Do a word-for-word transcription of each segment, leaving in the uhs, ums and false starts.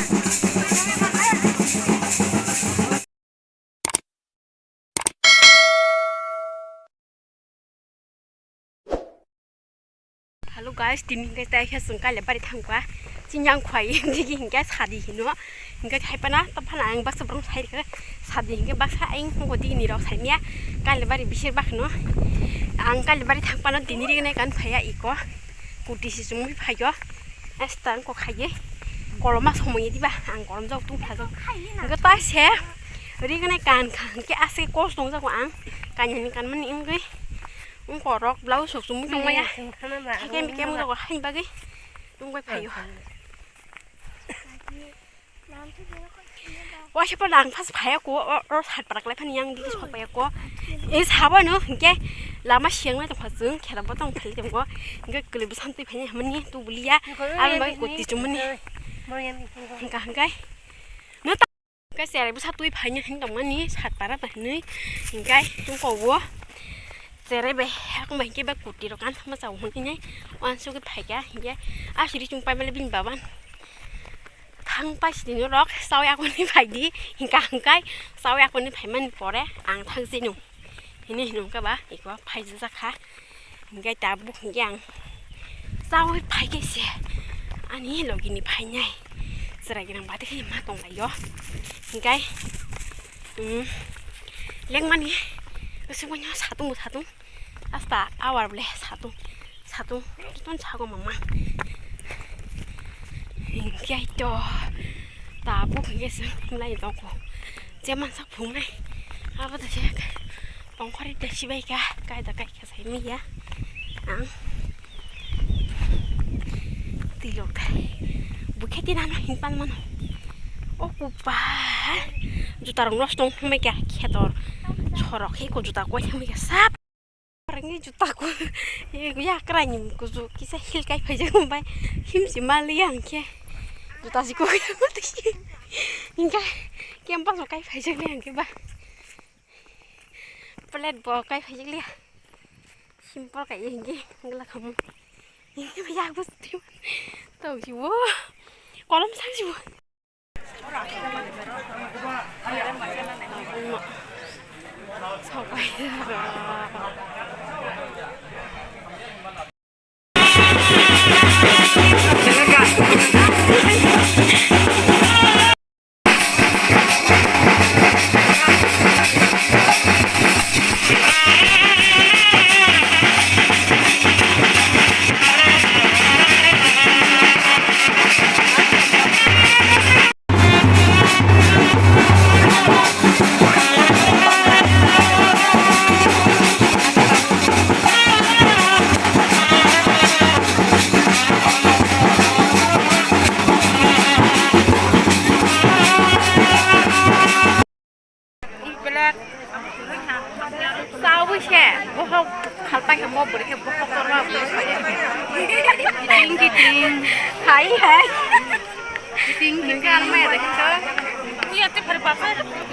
Hello guys, tini hingke tai khe chwng Kailabari thangkha. Chini yang khwai digi hingke sadi hino. Hingke thaipana taphana ang baksa borong sai rikha sadi hingke baksa ang hwngo dini rok saimya. Kailabari bisir bakno ang Kailabari thangpano tini rigene kan phaiya iko. Kuti si chumui phaio. Asta ang kok khaiye. Koloma somoye diba ang kolom jok tung phajok. Hingke tai se rigene kan kha hingke ase kos tong jago ang. Kanyani kanmani wngwi. Wngkorok blouse sok chumui tongmaya. Haike mike wngkorok haini bagwi wngwi phaio. Waisa pala ang phas phaiya ko, o, o sat parak lai phani yang digi sok paiya ko. E sabo no hingke lama siyang nai tongkha chwng khela bo tong phai tongko. Hingke kwlwi bwsam twi phai hamani tu buliya. Ang bagwi koti chumani. Hingka hingkai. No ta Hingke cherai bwsa twi phaina hin tongmani sat para ba hinwi hingke tungko o cherai bai hakung bai hingke ba kuti rok kan thangma chao hwnwi nai wansugwi phaikha hingke asiri chwng paimale bini baban thang paisini rok chawi akoni phaidi hingka hingkai chawi akoni phaimani pore ang thang sinu. Hini hinwi wngkha ba iko phaijak kha. Hingke tabuk hingke ang chawi phaikhe se ani logini phainai chwrai gwnang bati khe ma tonglaio. Hingke, um, lengmani aswk manya satung bo satung asta awar ble satung satung ton sago mama. Hingke to tabuk hingke se lai tongko je mansa phungnai abo to se. Pongkhori tei sibai kha, kaida kai kha sai manya. Ang tilok dai. Bukhe tinano hin pan mano. O kupa. Juta rok nosto wng thangmai kha khetor. Sorok he ko juta koi thangmai kha sap. Rangni juta ko. Ya kra ni kuju kisa heel kai phaijak bai. Himsi mali ang khe. Juta si ko. Hingke campus kai phaijak le ang khe ba. Plate bo kai phai liya. Simple kai ye hingke hingla khamu. Hingke yak bus tim. Tong si bo. Kolom sang si bo. Sok pai. Sawi se bohok khalpai khe mo bwrwi khe bohok korma bwrwi khe. Kiting kiting. Hai hai. Kiting kiting.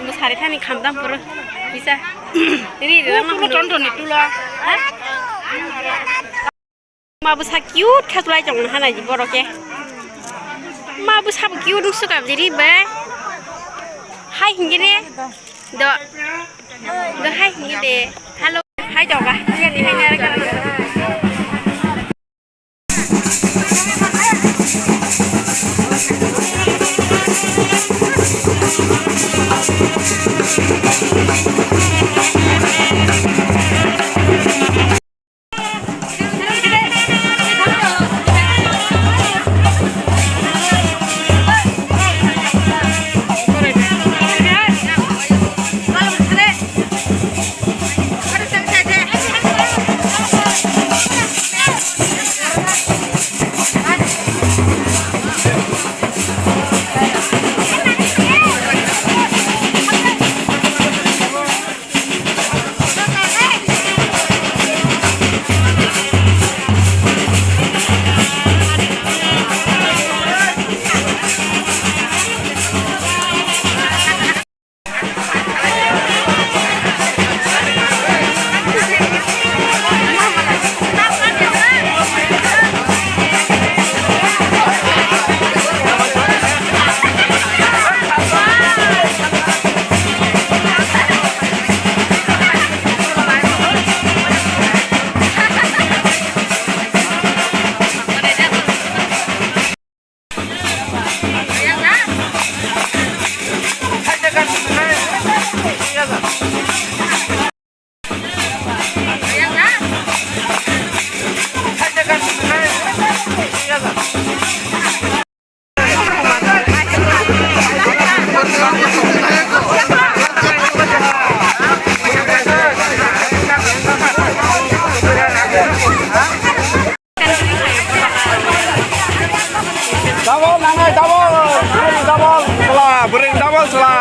Mo sari thani khamdam puro. Bisa. Ri ri rama tulo. Tonton ni tulo. Ha? Ma bwsa cute kha tulai tong na hana ji borok ke. Ma bwsa bo cute wngsu kap jiri bai. Hai hingi ne. Do. Do hai hingi de. Hello. Hai doga. Iya di hai nara kara. Bwrwi double sla.